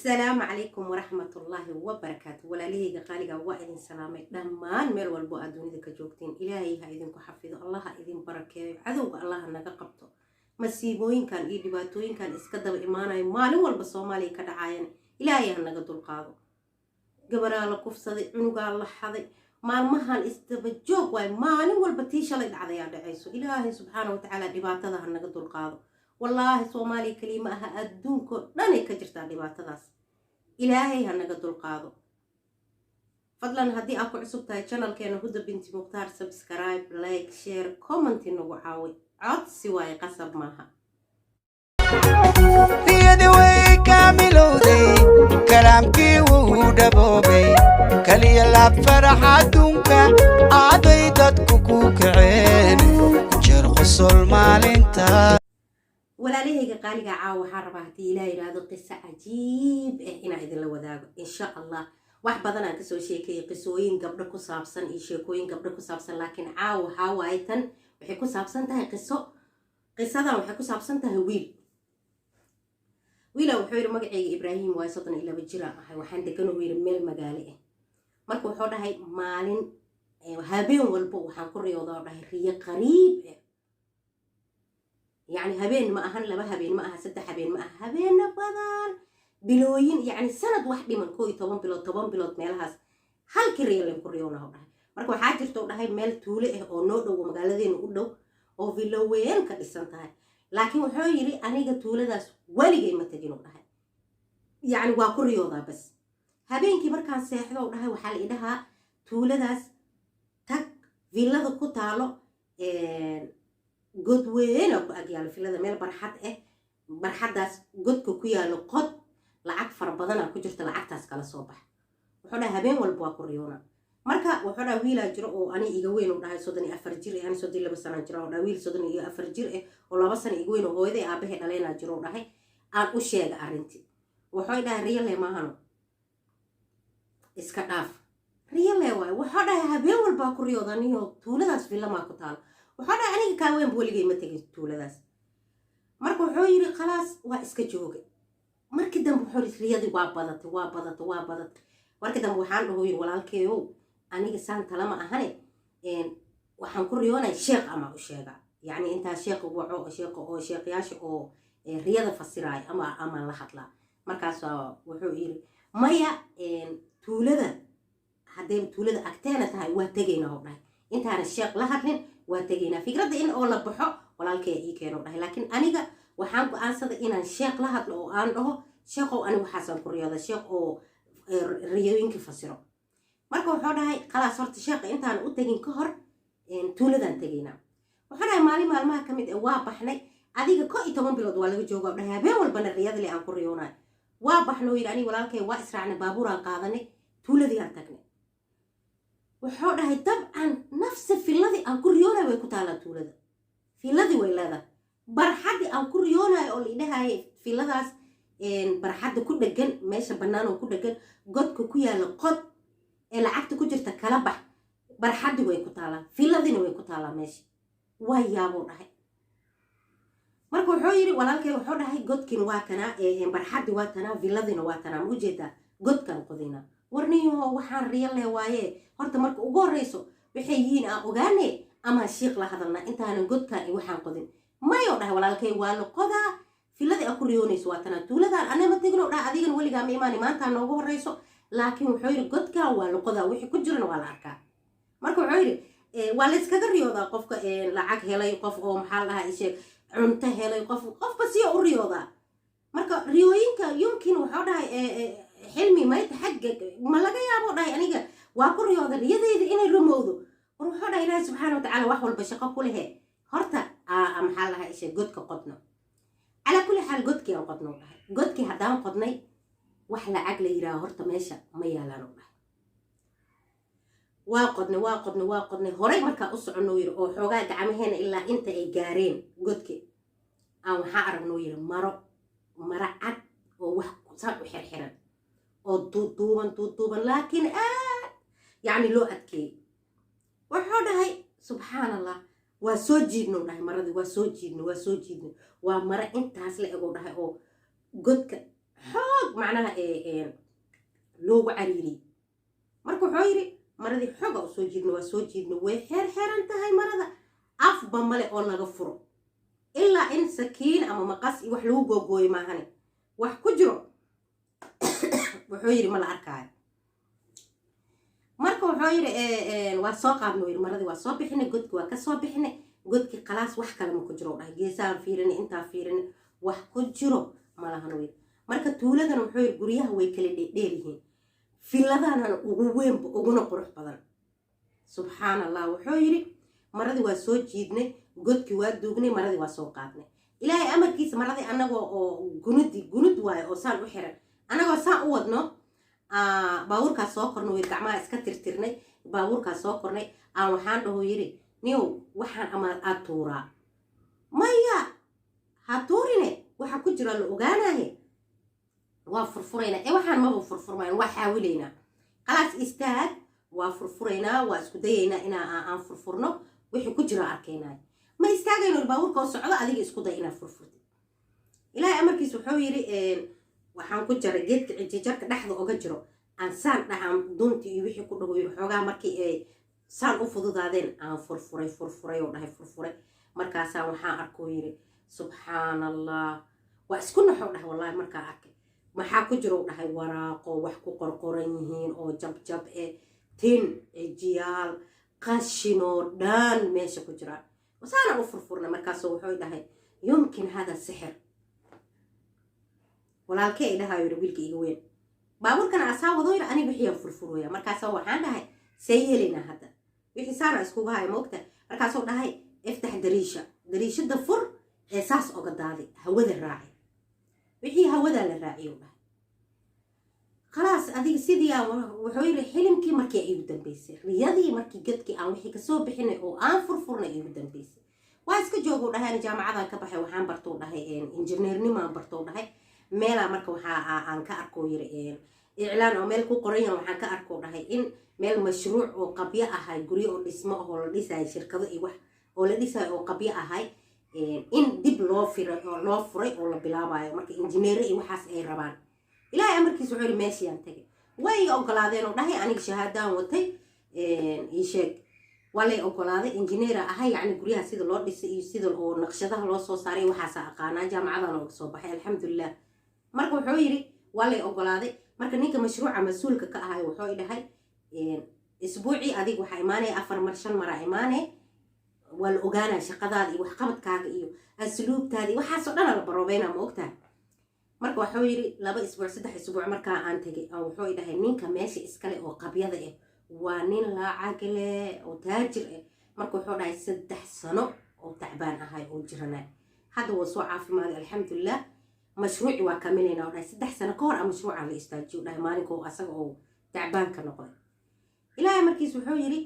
Asalaamu calaykum waraxmatullaahi wabarakaatu. Walaalahayga qaaliga, waa idin salaamay dhammaan meel walbo aad dunida ka joogteen. Ilaahay ha idinku xafido, Allah ha idin barakeeyo, cadowga Allah ha naga qabto. Masiibooyinkan iyo dhibaatooyinkan iska daba imaanayo maalin walba Soomaaliya ka dhacayan, Ilaahay ha naga dulqaado. Gabaraa la kufsaday, cunugaa la xaday, maalmahan isdaba joog waay. Maalin walba tii shalay dhacdayaa dhacayso. Ilaahay subxaana watacaala dhibaatada ha naga dulqaado. Wallaahi, Soomaaliya keliya ma aha, adduunkao dhanay ka jirtaa dhibaatadaas. Ilaahay ha naga dulqaado. Fadlan, haddii aad ku cusub tahay channelkeena Huda Binti Mukhtaar, subscribe, like, share, comment nagu caawi. Codsi waaye, qasab maaha. Niyadi way kaamilowday, kalaamkii wuu dhaboobay, kaliya laab farax adduunka aaday dadku ku kaceen jeer qosol maalinta. Walaalahayga qaaliga, caawa waxaan rabaa, haddii Ilaah yidhaahdo, qiso cajiib ah inaan idinla wadaago, insha Allah. Wax badan aan kasoo sheekeeyey, qisooyin gabdho ku saabsan iyo sheekooyin gabdho ku saabsan, laakiin caawa waxaa waaye tan waxay ku saabsan tahay qiso. Qisadan waxay ku saabsan tahay wiil. Wiila wuxuu yidhi, "Magacayga Ibraahim waaye, 32 jiraan ahay. Waxaan deganuu," yidhi, "meel magaalo ah." Marka wuxuu dhahay, "Maalin habeen walbo waxaan ku riyoodaa," oo dhahay, "riyo qariib ah." Yacni habeen ma ahan, 2 habeen ma aha, 3 habeen ma aha, habeena badan, bilooyin, yacni sanad wax dhiman, 11 bilood, 10 bilood meelahaas, halkii riyo len ku riyoona, dhahay. Marka waxaa jirta, dhahay, meel tuule ah oo noo dhow, oo magaaladeena u dhow, oo villo weyn ka dhisan tahay. Laakiin wuxuu yidhi, "Aniga tuuladaas weligay ma tegin," u dhahay. "Yacni waa ku riyoodaa bas. Habeenkii markaan seexdo," u dhahay, "waxaa la idhahaa tuuladaas tag, villada ku taalo god weyna ku agyaalo villada, meel barxad ah. Barxaddaas godka ku yaalo qod, lacag fara badanaa ku jirta, lacagtaas kala soo bax." Wuxuu dhahay, "Habeen walba waa ku riyoona." Marka wuxuu dhahay, wiilaa jiro oo ani iga weyn, u dhahay, 34 jir eh, ani 32 sanaan jira, u dhahay. Wiil 34 jir eh oo 2 sana iga weyn oo hooyaday aabahay dhaleynaa jiro, u dhahay. Aan u sheega arrintii. Wuxuu dhahay, "Riyale maahano, iska dhaaf, riyale waay." Wuxuu dhahay, "Habeen walbaa ku riyooda niyo, tuuladaas villamaa ku taalo." Wuxuu dhahay, "Aniga kaa weynba weligay ma tegin tuuladaas." Marka wuxuu yidhi, "Khalaas, waa iska jooga." Markii dambe wuxuu yidhi, riyadii waa badatay, waa badatay, waa badatay. Markii dambe waxaan dhaho, yidhi, "Walaalkeeyow, aniga saan talama ahane, waxaan ku riyoonaya sheekh ama u sheega, yacni intaa sheekha waco, sheekha oo sheekhayaasha oo riyada fasiraayo ama amaan la hadlaa." Markaas wuxuu yidhi, "Maya, tuulada hadday tuulada agteena tahay waa tegaynaa," oo dhahay. "Intaana sheekh la hadlin waa tegaynaa." Fikradda in oo la baxo walaalkee ii keeno, dhahay, laakiin aniga waxaan go-aansaday inaan sheekh la hadlo oo aan dhaho, "Sheekhow, aniga waxaasaan ku riyooda," sheekh oo riyooyinka fasiro. Marka wuxuu dhahay, "Khalaas, horta sheekha intaan u tegin ka hor tuuladaan tegaynaa." Wuxuu dhahay, maalin maalmaha ka mid eh waa baxnay. Adiga 11 bilood waa laga jooga, dhahay, habeen walbana riyadle aan ku riyoonayo. Waa baxnay, yidhi, aniga walaalkay waa israacnay, baabuuraan qaadanay, tuuladii aan tagnay. Wuxuu dhahay, dabcan nafsi villadii aan ku riyoonayo way ku taalaa tuulada, villadii way leedahay. Barxaddii aan ku riyoonayo oo laidhahayay villadaas barxadda ku dhegan, meesha bannaan oo ku dhegan, godka ku yaalla qod ee lacagta ku jirta kala bax, barxaddii way ku taalaa, villadiina way ku taalaa meesha. Waa yaabuu dhahay. Marka wuxuu yidhi walaalkay, wuxuu dhahay, "Godkin waa kanaa, barxaddii waa tanaa, villadiina waa tanaa, ma ujeedaa? Godkan qodinaa." "Warniyaho, waxaan riyo leh waaye. Horta marka ugu horreyso waxay yihiin aan ogaane amaan shiiq la hadalnaa intaanan godkan iyo waxaan qodin." "Mayoo," dhahay walaalkay, "waa la qodaa. Villadii aa ku riyoonayso waa tanaa. Tuuladaan anama tegin," dhaha, "adigan weligaa ma imaani, maantaa noogu horreyso." Laakiin wuxuu yidhi, "Godkan waa la qodaa, wixii ku jirana waa la arkaa." Marka wuxuu yidhi, waa la iskaga riyoodaa qofka lacag helay, qof oo maxaa la dhahaa isheeg cunto helay, qof qofba siya u riyoodaa. Marka riyooyinka yumkin, wuxuu dhahay, xilmi mayta xagga ma laga yaabo, dhahay, aniga waa ku riyooda riyadayda inay rumowdo. War, wuxuu dhahay, "Ilaahi subxaana watacaala wax walba shaqo ku lehe. Horta maxaa la dhahaa isheeg godka qodno." Calaa kulli xaal, godkii aan qodno, dhahay. Godkii haddaan qodnay, wax lacag la yidhaaho horta meesha ma yaalaan, u dhahay. Waa qodnay, waa qodnay, waa qodnay. Horay markaa u soconno, yiri, oo xoogaa gacmaheena ilaa inta ay gaareen godki, aan waxaa aragnoo, yiri, maro, maro cad oo wax saan u xirxiran oo duuduuban duuduuban, laakiin aad yacni loo adkeeyey. Wuxuu dhahay, "Subxaan Allah, waa soo jiidno," dhahay, "maradii waa soo jiidno, waa soo jiidno. Waa maro intaas la ego," dhahay, "oo godka Xoog macnaha loogu cariiriyey. Marka wuxuu yidhi maradii xooga usoo jiidna, waa soo jiidna, way xeer xeeran tahay marada, afba male oo laga furo, ilaa in sakiin ama maqas iyo wax lagu googooyo maahane, wax ku jiro wuxuu yidhi ma la arkaayo. Marka wuxuu yidhi waa soo qaadna, yidhi maradii waa soo bixinay, godki waa ka soo bixinay. Godkii khalaas, wax kale ma ku jiro, dhahay. Geesahan fiirinay, intaa fiirinay, wax ku jiro malahan, yidhi. Marka tuuladan wuxuu yidhi guryaha way kala dheerdheer yihiin, filladana ugu weynba uguna qurux badan. Subxaan Allah, wuxuu yidhi maradii waa soo jiidnay, godkii waa duugnay, maradii waa soo qaadnay. Ilaahay amarkiisa, maradii anagoo oo gunudi gunud waayo oo saan u xiran, anagoo saan u wadno, baabuurkaa soo kornay, yidhi gacmaha iska tirtirnay, baabuurkaa soo kornay. Aan waxaan dhaho yidhi, niyow, waxaan ama aad tuuraa? Maya, ha tuurine, waxa ku jira la ogaanaye, waa furfuraynaa. Ee waxaan maba furfurmayn, waa xaawilaynaa. Khalaas, istaag, waa furfuraynaa, waa isku dayaynaa inaa aan furfurno, wixii ku jira arkaynaa. Ma istaagayno, baabuurka oo socdo, adiga isku day inaad furfurtid. Ilaahay amarkiis, wuxuu yidhi waxaan ku jaray geedka cijijarka dhexda oga jiro, aan saan dhahaan dunti iyo wixii ku dhaho, yidhi xoogaa markii ay saan u fududaadeen, aan furfuray, furfuray oo dhahay, furfuray. Markaasaan waxaan arkuu yidhi, subxaan Allah, waa isku naxow dhahay wallahi. Markaa arkay maxaa ku jiro, dhahay, waraaqo wax ku qorqoran yihiin oo jabjab eh, tin, cijiyaal, qashinoo dhan meesha ku jiraan. Saana u furfurnay. Markaasuu wuxuu dhahay, yumkin hada sixir. Walaalkee ay dhahayo yidhi, wiilka iga weyn, baabuurkana asaa wado, yidhi aniga wixiyaan furfuraya. Markaasa waxaan dhahay, see yeelaynaa hadda? Wixii saana iskuga haya moogta. Markaasuu dhahay, iftax dariisha, dariishada fur ee saas oga daadi, hawada raaci, wixii hawadaa la raaciyo, dhahay. Khalaas, adiga sidii wuxuu yidhi xilimkii markii iigu dambeysay, riyadii markii gadkii aan wixii kasoo bixinay oo aan furfurnay iigu dambeysay. Waa iska joogu dhahay, ani jaamacadan ka baxay, waxaan bartou dhahay injineernimaan bartou dhahay. Meelaa marka waxaa aan ka arkoo yiri iclaan oo meel ku qoran yahan, waxaan ka arkoo dhahay in meel mashruuc oo qabyo ahay, guryo oo dhismo oo la dhisayo, shirkado iyo wax oo la dhisayo oo qabyo ahay, in dib loo firay oo loo furay oo la bilaabayo. Marka injineere iyo waxaas ay rabaan. Ilaahay amarkiisa, wuxuu yidhi meeshiyaan tagay, way ogolaadeen oo dhahay. Aniga shahaadaan watay, ii sheeg, waa lay ogolaaday, injineera ahay, yacni guryaha sida loo dhisay iyo sida oo naqshadaha loo soo saaray waxaasa aqaanaa, jaamacadan ooga soo baxay, alxamdulilah. Marka wuxuu yidhi waa lay ogolaaday. Marka ninka mashruuca mas-uulka ka ahay wuxuu dhahay, isbuucii adiga waxaa imaanaya afar mar, shan maraa imaanaya, waa la ogaanaya shaqadaada iyo waxqabadkaaga iyo asluubtaada iyo waxaasoo dhan la baroobeynaa, ma ogtahay? Marka wuxuu yidhi 2 isbuuc, 3 isbuuc markaa aan tegay, wuxuu dhahay ninka meesha iskale oo qabyada ah waa nin lacag leh oo taajir ah. Marka wuxuu dhahay 3 sano oo tacbaan ahay oo jiranay, hadda waa soo caafimaaday, alxamdulilah, mashruuci waa kamilayna, oo dhahay. 3 sano ka hor a mashruuca la istaajiyo, dhahay, maalinka asaga oo tacbaanka noqday. Ilaahay markiis, wuxuu yidhi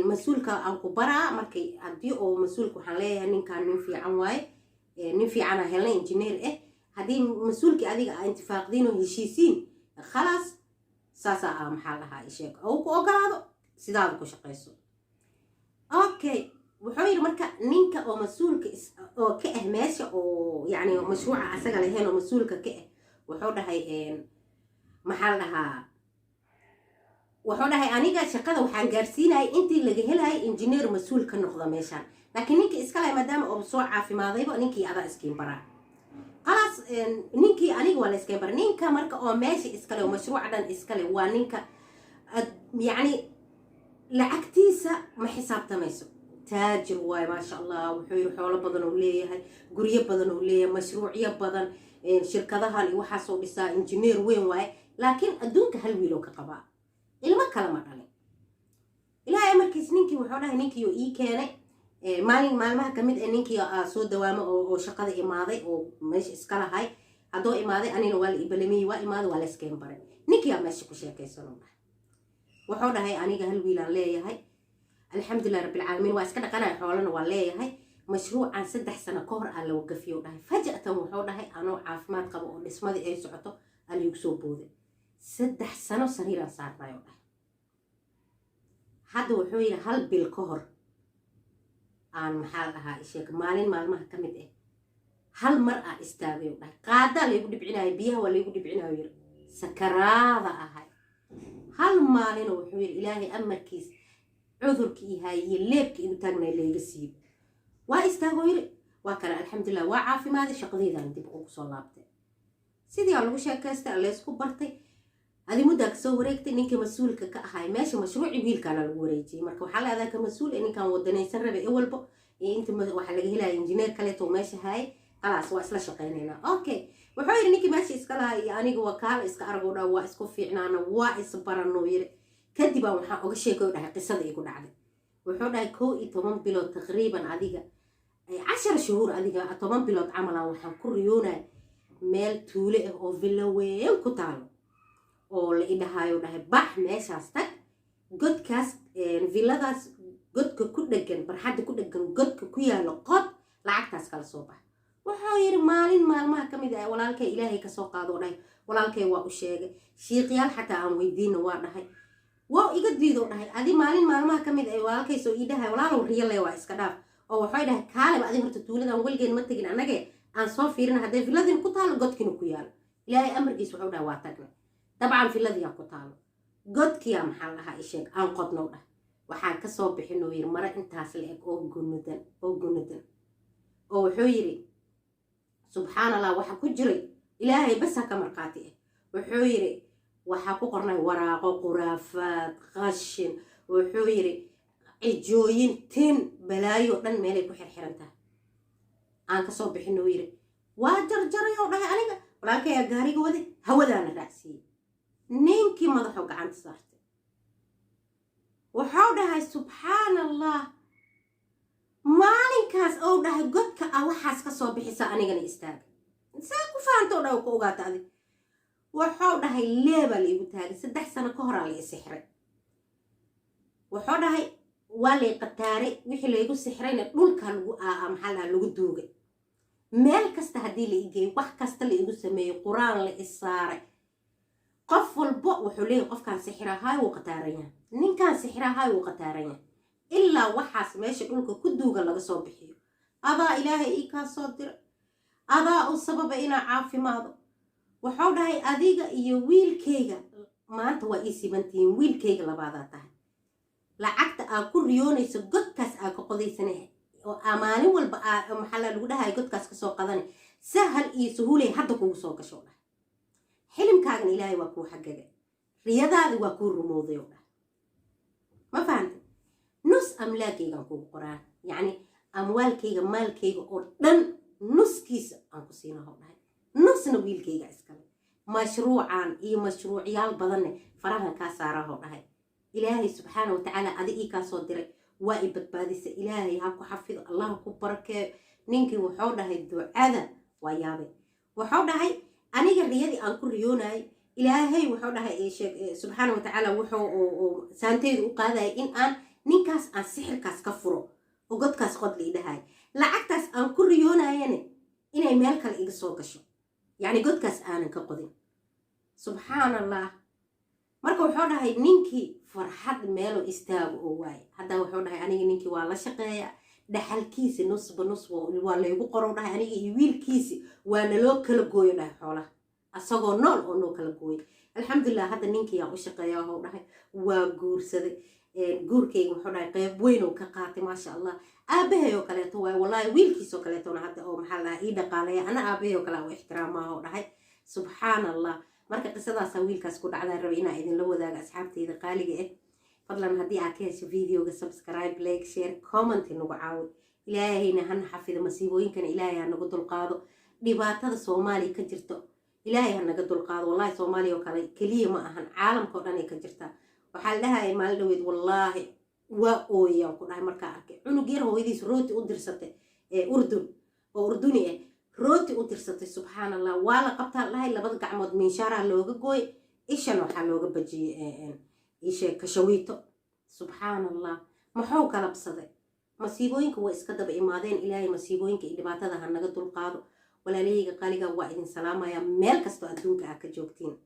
mas-uulka aan ku baraa. Markay haddii oo mas-uulka, waxaan leeyahay ninkaan nin fiican waaye, nin fiicana helnay, injineer ah. Haddii mas-uulkii adiga aa intifaaqdiin oo heshiisiin, khalaas, saasaa ah, maxaa lahaa, isheeg, oo ku ogolaado sidaada ku shaqayso. Okay, wuxuu yidhi marka ninka oo mas-uulka oo ka ah meesha oo yacni mashruuca asaga lahayn oo mas-uulka ka ah, wuxuu dhahay, maxaa la dhahaa, wuxuu dhahay aniga shaqada waxaan gaarsiinayay intii laga helayay injineer mas-uul ka noqda meeshaan, laakiin ninkii iska lahay maadaama oo soo caafimaadayba, ninkii adaa iskiin baraa. Khalaas, ninkii aniga waa la iskiin bara. Ninka marka oo meesha iskale oo mashruuca dhan iskale waa ninka yacni lacagtiisa ma xisaabtamayso, taajir waaye, maasha Allah. Wuxuu yidhi xoolo badan uu leeyahay, guryo badan uu leeyahay, mashruucyo badan, shirkadahan iyo waxaasoo dhisaa, injineer weyn waaye. Laakiin adduunka hal wiiloo ka qabaa, ilmo kale ma dhalin. Ilaahay amarkiis, ninkii wuxuu dhahay ninkii oo ii keenay maalin maalmaha kamid ee ninkii soo dawaamo oo shaqada imaaday oo meesha iska lahay. Haddoo imaaday, anina waa la ibalamiyey, waa imaaday, waa la iskeen baray. Ninkii aa meesha ku sheekaysanoo dhahay, wuxuu dhahay aniga hal wiilaan leeyahay, alxamdulilah rabbilcaalamiin, waa iska dhaqanaya, xoolana waa leeyahay. Mashruucan 3 sano ka hor aa la wagafiyo, dhahay. Faja'atan wuxuu dhahay anoo caafimaad qabo oo dhismadii ay socoto aa liigu soo booday, 3 sano sariiraan saarnayo, dhahay. Hadda wuxuu yidhi hal bil ka hor aan, maxaa la dhahaa, isheeg, maalin maalmaha ka mid ah Hal mar aa istaagay, dhahay, qaadaa laygu dhibcinaayo, biyaha waa laygu dhibcinayo, yiri, sakaraada ahay. Hal maalina, wuxuu yidhi, Ilaahay amarkiis cudurkii ihaay iyo leebkii igu taagnay layga siibo. Waa istaagoo yiri, waa kana, alxamdulilah, waa caafimaaday, shaqadaydan dib ugu soo laabtay. Sidii aa lagu sheekaystay, laysku bartay. Adi muddaa kasoo wareegtay, ninkii mas-uulka ka ahay meesha mashruuci wiilkaana lagu wareejiyey. Marka waxaa la adaa ka mas-uul ee ninkan wadanaysan rabay e walbo iyo inta waxaa laga helaya injineer kaleeto meesha haayay. Khalaas, waa isla shaqaynaynaa, okay. Wuxuu yidhi ninkii meesha iska lahaa iyo aniga waa kaala iska aragoo dha, waa isku fiicnaana, waa isbarano, yiri. Kadib aan waxaan oga sheekay, dhahay, qisada igu dhacday. Wuxuu dhahay 11 bilood taqriiban, adiga 10 shuhuur, adiga 10 bilood camalan, waxaan ku riyoonaya meel tuule ah oo villo weyn ku taalo oo la idhahayo, dhahay, bax meeshaas tag, godkaas villadaas godka ku dhegan, barxadda ku dhegan, godka ku yaalo qod, lacagtaas kala soo bax. Wuxuu yidhi maalin maalmaha ka mid ah walaalkay Ilaahay kasoo qaado, dhahay, walaalkay waa u sheegay, shiiqyaal xataa aan weydiina waa dhahay, waa iga diido. Dhahay, adi maalin maalmaha ka mid ah walaalkay soo ii dhahay, walaalow, riyale waa iska dhaaf. Oo waxay dhahay, kaaleba adi horta tuuladan weligeen ma tegin annage, aan soo fiirin hadday villadin ku taalo, godkina ku yaalo. Ilaahay amarkiis, wuxuu dhahay, waa tagnay. Dabcan villadiyaa ku taalo, godkiyaa, maxaa lahaa, isheeg, aan qodnow. Dhah, waxaan kasoo bixinuu yiri mare intaas la eg oo gunudan oo gunudan, oo wuxuu yidhi, subxaan Allah, waxa ku jiray Ilaahay bas ha ka markhaati ah. Wuxuu yidhi waxaa ku qornay waraaqo, quraafaad, qashin. Wuxuu yidhi cijooyin, tin, balaayo dhan meelay ku xirxiran tahay aan kasoo bixin, uu yidhi. Waa jarjaray oo dhahay, aniga walaalkayaa gaariga waday, hawadaana raacsiiyey. Ninkii madaxoo gacanta saartay, wuxuu dhahay, subxaan Allah, maalinkaas ou dhahay godka ah waxaas ka soo bixisa, anigana istaaga. See ku fahanto dha ku ogaata adig? Wuxuu dhahay leebaa la igu taagay, 3 sano ka horaa la isixray. Wuxuu dhahay waa lay qataaray, wixii laygu sixrayna dhulka lagu maxaa lahaa, lagu duugay. Meel kasta haddii la igeeyey, wax kasta la igu sameeyey, qur-aan la isaaray, qof walbo wuxuu leeyahay qofkaan sixirahaay wuu qataaran yahay, ninkaan sixirahaay wuu qataaran yahay, ilaa waxaas meesha dhulka ku duuga laga soo bixiyo. Adaa Ilaahay ii kaa soo diray, adaa u sababa inaa caafimaado. Wuxuu dhahay adiga iyo wiilkayga maanta waa ii sibantihiin, wiilkayga labaadaa tahay. Lacagta aa ku riyoonayso godkaas aa ka qodaysana oo aa maalin walba aa maxaa lagu dhahay godkaas kasoo qadana, sahal iyo suhuulay hadda kugu soo gasho, dhahay. Xilimkaagana Ilaahay waa kuu xagaga, riyadaadi waa kuu rumowday, oo dhahay. Ma fahantay? Nus amlaagaygaan kugu qoraa, yacni amwaalkayga, maalkayga oo dhan nuskiisa aan ku siinaho, dhahay, nusna wiilkayga iskale. Mashruucan iyo mashruucyaal badanne farahan kaa saaraho, dhahay. Ilaahay subxaana watacaala adi ii kaa soo diray, waa i badbaadisa. Ilaahay ha ku xafido, Allah ku barakeeyo. Ninkii wuxuu dhahay ducada waa yaabay. Wuxuu dhahay aniga riyadii aan ku riyoonayay, Ilaahay wuxuu dhahay subxaana watacaala wuxuu saanteydu u qaadayay in aan ninkaas aan sixirkaas ka furo oo godkaas qod la idhahay, lacagtaas aan ku riyoonayane inay meel kale iga soo gasho, yacni godkaas aanan ka qodin. Subxaan Allah. Marka wuxuu dhahay ninkii farxad meelo istaago oo waaye. Hadda wuxuu dhahay aniga ninkii waa la shaqeeya, dhaxalkiisi nusba nus waa laygu qoro, dhahay. Aniga iyo wiilkiisi waa naloo kala gooyo, dhahay, xoolaha asagoo nool oo noo kala gooyo. Alxamdulilah, hadda ninkii aan u shaqeeya, wuxuu dhahay waa guursaday. Guurkayga, wuxuu dhahay, qeyb weyn oo ka qaatay, maasha Allah. Aabahay oo kaleeto waay, wallahi, wiilkiisoo kaleetona hadda oo maxaa lahaa ii dhaqaaleeya, ana aabahay oo kale u ixtiraamaa, oo dhahay. Subxaan Allah. Marka qisadaasaa wiilkaas ku dhacdaa rabay inaa idinla wadaago, asxaabtayda qaaliga ah. Fadlan haddii aad ka hesho videoga, subscribe, like, share, comment nagu caawi. Ilaahayna hana xafido, masiibooyinkana Ilaahay ha nagu dulqaado. Dhibaatada Soomaaliya ka jirto Ilaahay ha naga dulqaado. Wallahi, Soomaaliya oo kale keliya ma ahan, caalamka oo dhan ay ka jirtaa. Waxaa la dhahaya maalin dhaweyd, wallaahi waa ooyaan ku dhahay markaa arkay cunug yar hooyadiis rooti u dirsatay ee Urdun oo Urduni ah rooti u dirsatay. Subxaan Allah, waa la qabtaa dhahay, labada gacmood miinshaaraha looga gooy, ishana waxaa looga bajiyey isha kashawiito. Subxaan Allah, muxuu galabsaday? Masiibooyinka waa iska daba imaadeen. Ilaahay masiibooyinka iyo dhibaatada ha naga dulqaado. Walaalahayga qaaliga, waa idin salaamaya meel kastoo adduunka aa ka joogtiin.